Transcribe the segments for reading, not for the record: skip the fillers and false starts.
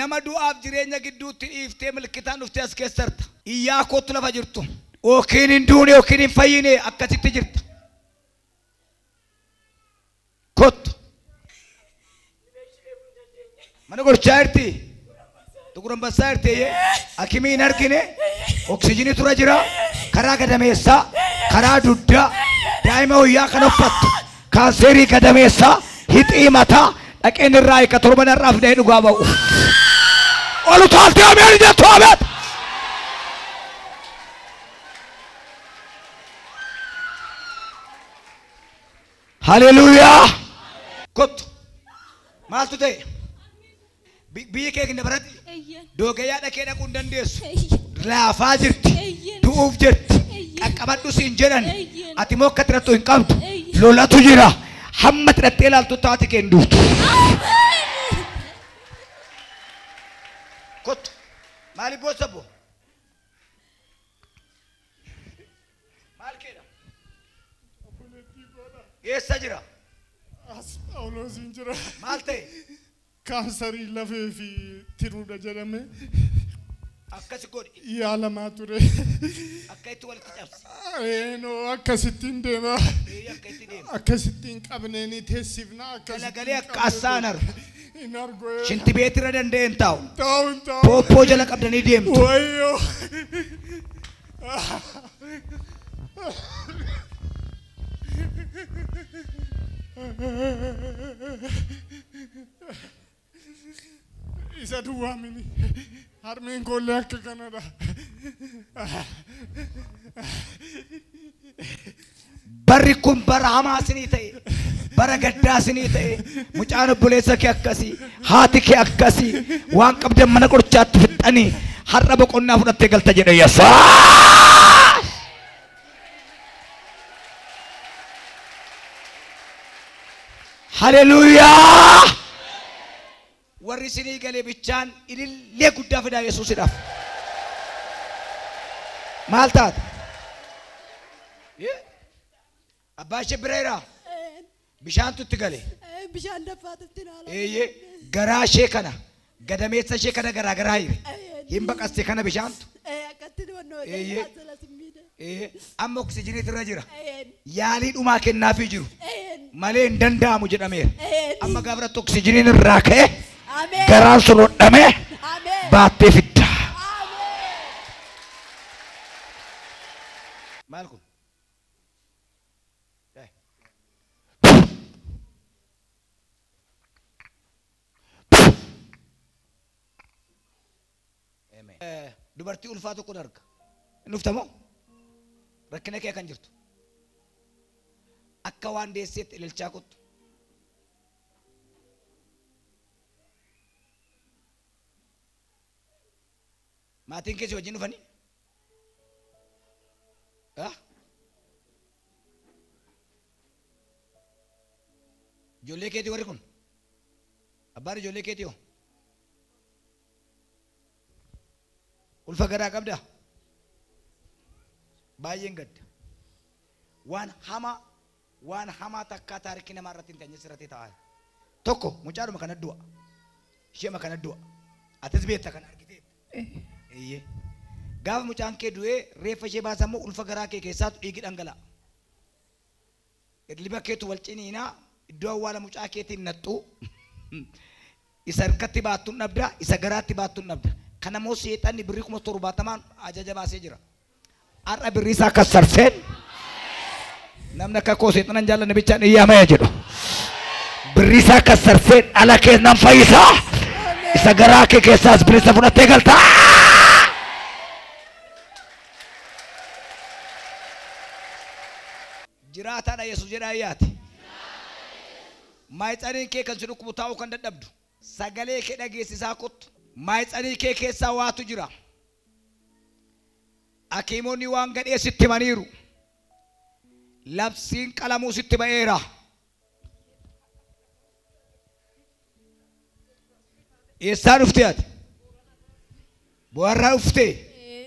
Nama du'aaf jireenya gidduutti dhiiftee milkitaan dhuftee as keessarta. Iyyaa kootu lafa jirtu. Yookiin hin duune yookiin hin fayyine akkasitti jirta. Kottu. Mana qorichaa jirti. Tukur Ambassaa jirti. Hakimii hin argine. Oksijiinii tura jira. Karaa gadameessaa, karaa dugdaa, daa'ima wayyaa kan uffattu, kaanseerii gadameessaa, hixii mataa, dhaqeen irraa hiika torban irraa fidee dhugaa ba'u. Ol utaaltee ameen jettu ameen. Haleluuyaa. Kottu. Maaltu ta'e? Biyyi kee kinna baratti doogayyaa dhaqee dhaquu hin dandeessu. Laafaa jirti. Du'uuf jirti. Qaqqabadhu siin jedhan. Ati immoo akka xirattu hin qabdu. Lolatu jira. Hamma xirattee ilaaltu taate kee hin duutu. Kottu. Maaliif boossa boo? Maal keedha? Eessa jira? As Phaawulosiin jira. Maal ta'e? Kaansarii lafee fi tiruudha jedhame. Akkasi godhi. Yaalamaa ture. Akka itti walitti cabsi. Eenoo akkasittiin deema. Akka itti deema. Akkasittiin qabnee ni teessifna. Galagalee akka assaan argu. Hin argu. Shinti beetirra danda'een taa'u. Taa'u hin taa'u. Pooppoo jala qabdanii deemtu. Wayyoo. Isa duwwaa mini. Harmeen koollee akka kanadha. Barri kun bara hamaa isinii ta'e, bara gaddaa isinii ta'e, mucaan obboleessa kee akkasii, haati kee akkasii, waan qabdan mana qorichaatti fixxanii har'a boqonnaa fudhattee galta jedhe Yesuus. Haleluuyaa. Warri isinii galee bichaan ilillee guddaa fidaa Yesuusidhaaf. Maal taate? Abbaa ishee bireera. Bishaantu itti gale. Bishaan daffaatutti naala. Eeyyee garaa ishee kana gadameessa ishee kana garaa garaa hire. Hin baqaste kana bishaantu. Akkatti dhufannoo Eeyyee. Amma oksijiiniitu irra jira. Yaalii dhumaa kennaafii jiru. Malee hin danda'amu jedhameera. Amma gaafa irratti oksijiiniin irraa ka'e garaan sun hodhamee baattee fidda. Maal kun? Dubartii ulfaa tokko arga. Hin dhuftamoo? Rakkina kee kan jirtu. Akka waan deesseetti ililchaa kottu. Maatiin keessi wajjin dhufanii? Ijoollee keetii warri kun? Abbaan ijoollee keetii hoo? Ulfa garaa qabdaa? Baay'een gadda. Waan hamaa takkaa taarikii namaa irratti hin teenye sirratti taa'aa. Tokko mucaadhuma kana du'a. Isheema kana du'a. Atis beekta kana argiteetta. Eeyyee. Gaafa mucaan kee du'ee reeffa ishee baasan immoo ulfa garaa kee keessaatu dhiigi dhangala'a. Liba keetu wal ciniinaa iddoo awwaala mucaa keetiin naxxuu. Isa harkatti baattuun dhabda, isa garaatti baattuun dhabda. Kana immoo seexanni birrii 70,000 ajaja baasee jira. Har'a birrii isaa kassarfeen namni akka koo seexana hin jaallanne bichaan iyyaamaya jedhu. Birrii isaa kassarfeen dhala kee nan fayyisaa. Isa garaa kee keessaas bilisa fudhattee galta. Jiraataadha Yesuus jedhaa iyyaati. Maayitsaniin kee kan si dhukkubu taa'uu kan dadhabdu. Sagalee kee dhageessisaa kottu. Maayitsanii kee keessaa waatu jira. Hakiimonni waan gadhee sitti himaniiru. Labsiin qalamuu sitti ba'eera. Eessaa dhuftee ati? Bu'aarraa dhuftee?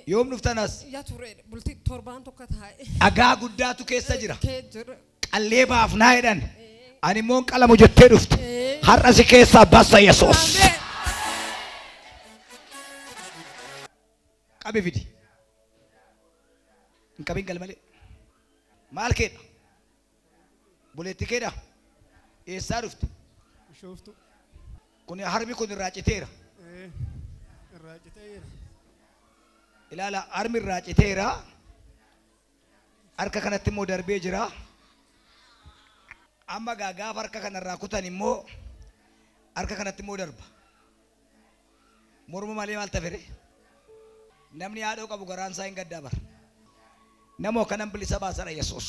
Yoom dhuftan as? Yaa ture bultii torbaan tokko taa'e. Dhagaa guddaatu keessa jira. Qallee baafnaa jedhan. Ani immoo hin qalamu jettee dhufte. Har'a si keessaa bassa Yesuus. Qabi fidi. Hin qabin gal malee. Maal keedha? Buleetti keedha? Eessaa dhufte? Bishooftu. Kun harmi kun irraa citeera. Irraa citeera. Ilaala harmi irraa citeera. Harka kanatti immoo darbee jira. Amma gaafa harka kanarraa kutan immoo harka kanatti immoo darba. Morma malee maal tafere? Namni haadhoo qabu garaan isaa hin gaddaa bara. Namoo kanan bilisa baasara Yesuus.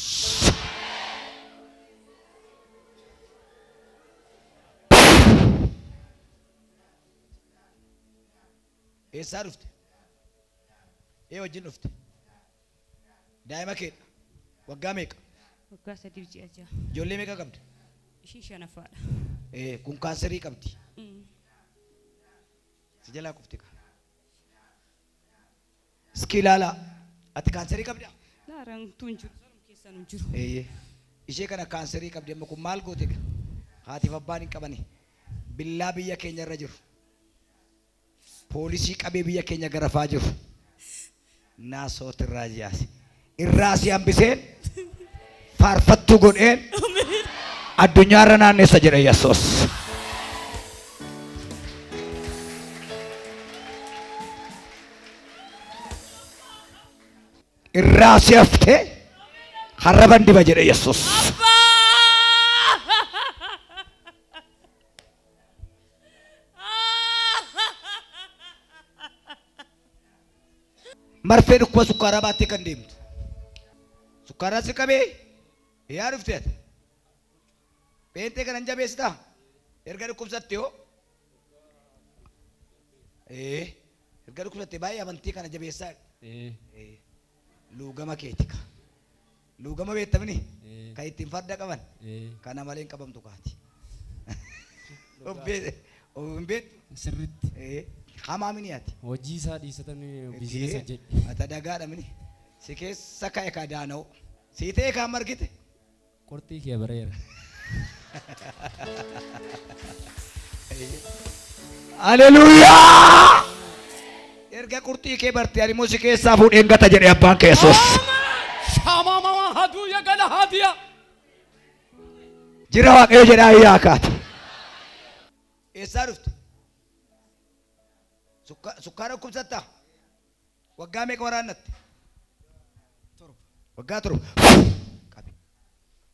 Eessaa dhufte? Ee wajjin dhufte? Daa'ima keedha. Waggaa meeqa? Waggaa 3 ji'a 6. Ijoollee meeqa qabdi? Ishii 5ffaadha. Kun kaanserii qabdi. Si jalaa kufte ka. Iski ilaala. Ati kaanserii qabdaa? Daaraan tun jiru. Solum keessan hin jiru. Ishee kana kaanserii qabdi amma kun maal goote ka? Haatiif abbaan hin qabani. Billaa biyya keenya irra jiru. Poolisii qabee biyya keenya garafaa jiru. Naasoot irraa jiyaase. Irraa si hambiseen faarfattuu godheen addunyaarra naanneessa jedha Yesuus. Irraa si haftee harraban diba jedha Yesuus. Marfee dhukkuba sukkaaraa baattee kan deemtu. Sukkaaraa si qabee yaa dhufte ati. Pheenxee kana hin jabeessitaa? Erga dhukkubsatte hoo? Erga dhukkubsatte baay'ee amantii kana jabeessaa. Luugama keeti ka. Luugama beektamni? Kan ittiin farda qaban? Kana malee hin qabamtu kaati. Hin beektu? Sirriitti. Hamaa mini ati. Hojii isaa dhiisatanii biizinesa hojjedhe. Ati dagaadha mini. Si keessa ka'e ka daana'u. Si ta'e kaan margite. Qorxii kee bareera. Haleluuyaa! Erga qurxii kee barte ani immoo si keessaa fuudheen gata jedhe abbaan kee Yesuus. Shaamaa mama haduu ya gala hadiya. Jira Waaqayyo jedhaa iyyaa kaate. Eessaa dhufte? Sukkaara dhukkubsattaa? Waggaa meeqa waraannatte? Waggaa 7. Qabi.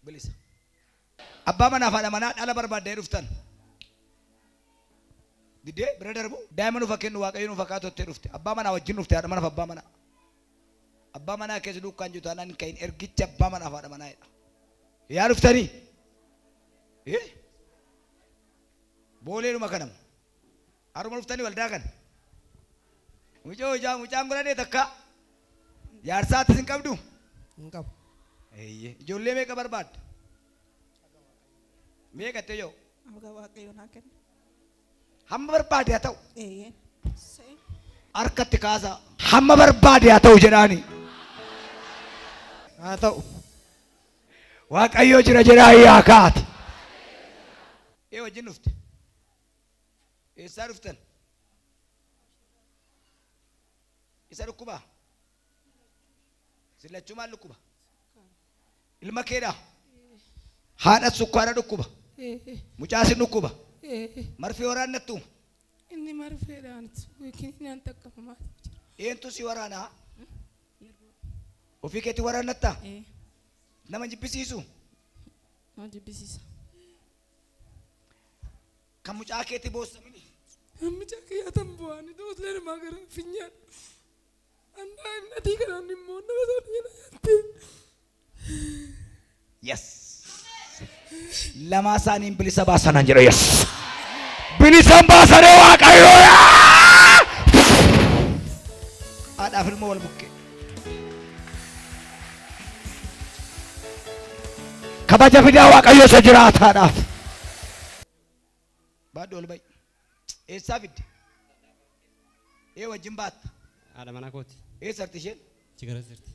Bilisa. Abbaa manaa fi haadha manaa dhala barbaaddee dhuftan. Didee bira darbu daa'ima nuuf kennu Waaqayyo nuuf akka tottee dhufte. Abbaa manaa wajjin dhufte haadha manaaf abbaa manaa. Abbaa manaa keessa duukaan jiru taanaan kan ergicha abbaa manaaf haadha manaa jedha. Yaa dhuftanii? Booleedhuma kanamu. Haruma dhuftanii waldaa kana. Mucoo mucaan godhadhee takka. Jaarsaattis hin qabdu? Hin qabu. Ijoollee meeqa barbaadda? Meeqa ta'e yoo? Amma Waaqayyo naa kenna. Hamma barbaade haa ta'u. Harkatti kaasaa. Hamma barbaade haa ta'u jedhaani. Haa ta'u. Waaqayyo jira jedhaa iyyaa kaate. Ee wajjin dhufte? Eessaa dhuftan? Isa dhukkubaa? Sillachuu maal dhukkuba? Ilma keedhaa? Haadha sukkaara dhukkuba? Mucaa si dhukkuba? Marfee waraannattu? Inni marfeedhaan kiniinaan taqqafamaa jira. Eentu si waraanaa? Ofii keetti waraannattaa? Nama jibbisiisu? Nama jibbisiisa. Kan mucaa keetti boossamini? Mucaa kiyyaa bu'aan iddoo namaa gara finyaan. Annaa imnatii kanaan immoo nama soolii jedha. Yes. Lamaa isaaniin bilisa baasanaan jedha yes. Bilisan baasanee Waaqayyoo yaa! Haadhaaf ilmoo wal bukkee. Kabaja fidaa Waaqayyo isa jiraataadhaaf. Baadhu ol ba'i. Eessaa fidde? Ee wajjin baatta? Haadha manaa kooti. Eessa jirti isheen? Chigara jirti.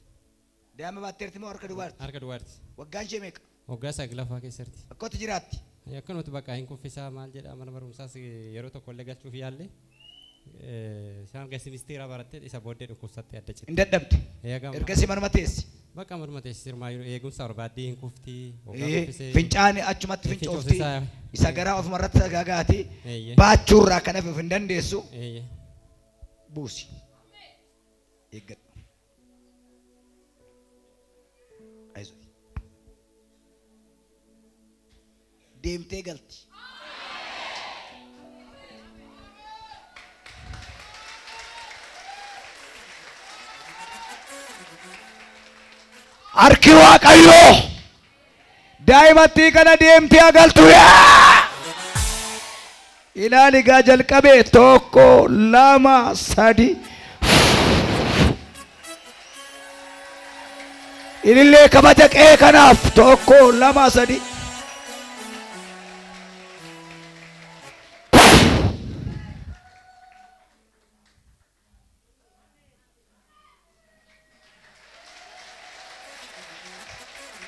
Daa'ima baatteerti moo harka duwwaarti? Harka duwwaarti. Waggaan ishee meeqa? Waggaa 9ffaa keessa jirti. Akkootti jiraatti? Akkanumatti bakka hin kuffisaa maal jedha mana barumsaas yeroo tokko illee galchuuf yaalle Isaan gasi ministeera barattee isa booddee dhukkubsattee adda citte. Hin dadhabde. Eegama. Ergasii manuma teessi. Bakka manuma teessi sirmaa eegumsa barbaaddee hin kufti. Fincaani achumatti fincoofti. Isa garaa ofumarratti sagaagaati. Eeyyee. Baachuurraa kan hafe of hin dandeessu. Eeyyee. Buusi. Eeggadhu. Ayizoo. Deemtee galti. Harki Waaqayyoo daa'imattii kana deemtee agaltu yaa! Ilaali gaa jalqabee 1 2 3 Ilillee kabaja qe'ee kanaaf 1 2 3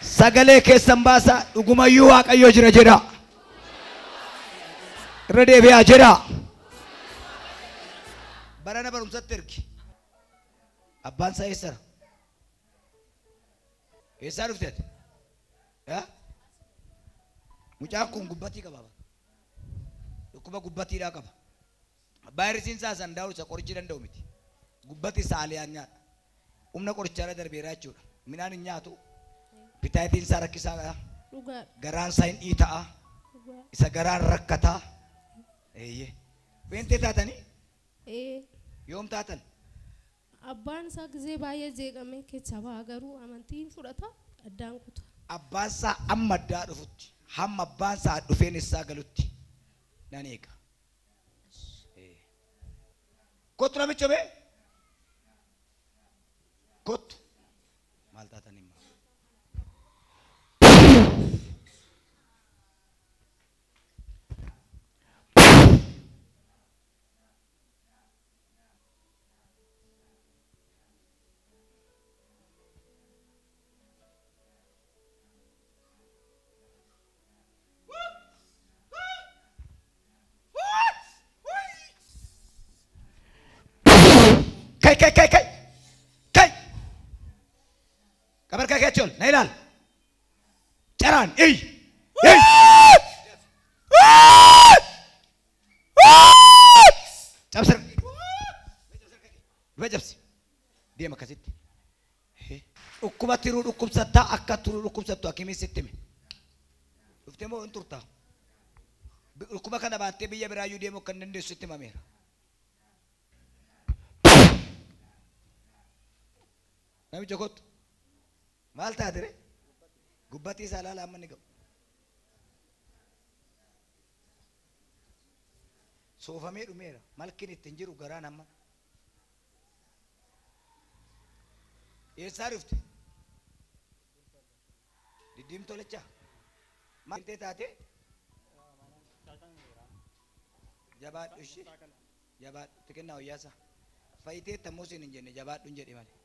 Sagalee keessan baasaa dhugumayyuu Waaqayyo jira jedha. Irra deebi'aa jedha. Barana barumsatti ergi. Abbaan isaa eessara? Eessaa dhufte ati? Mucaan kun gubbatii qaba. Dhukkuba gubbatiidhaa qaba. Vaayirasiin isaa sandaa'u isa qorichi danda'u miti. Gubbati saaliyaan nyaata. Humna qorichaarra darbeeraa jechuudha. Midhaan hin nyaatu. Bitaatiin isaa rakkisaa garaan isaa hin dhiita'a. Isa garaan rakkataa. Eeyyee. Feentee taatanii? Yoom taatan? Abbaan isaa gizee baay'ee jeeqamee keessaa ba'a garuu amantii hin fudhata addaan kuta. Abbaan isaa amma addaa dhufutti hamma abbaan isaa dhufeen isaa galutti nan eega. Kottu namicha bee? Kottu. Maal taatan immoo? Kai kai kai kai kai kabar kai kecil nailal caran ei ei cabsir bejabsi dia makasit ukkuba tiru dhukkubsatta akka turu dhukkubsattu akimii sitti hime dhuftee moo hin turtaa dhukkuba kana baattee biyya biraayyuu deemuu akka hin dandeessu sitti himameera. Namicha kottu maal taate ree gubbatii isaa ilaala amma ni ga'u. Soofamee dhumeera malkiin ittiin jiru garaan amma. Eessaa dhufte? Diddiimtuu lechaa? Maal taate? Jabaadhu ishee jabaadhu itti kennaa wayyaasa. Fayyitee tammoo siin hin jenne jabaadhu hin jedhe malee.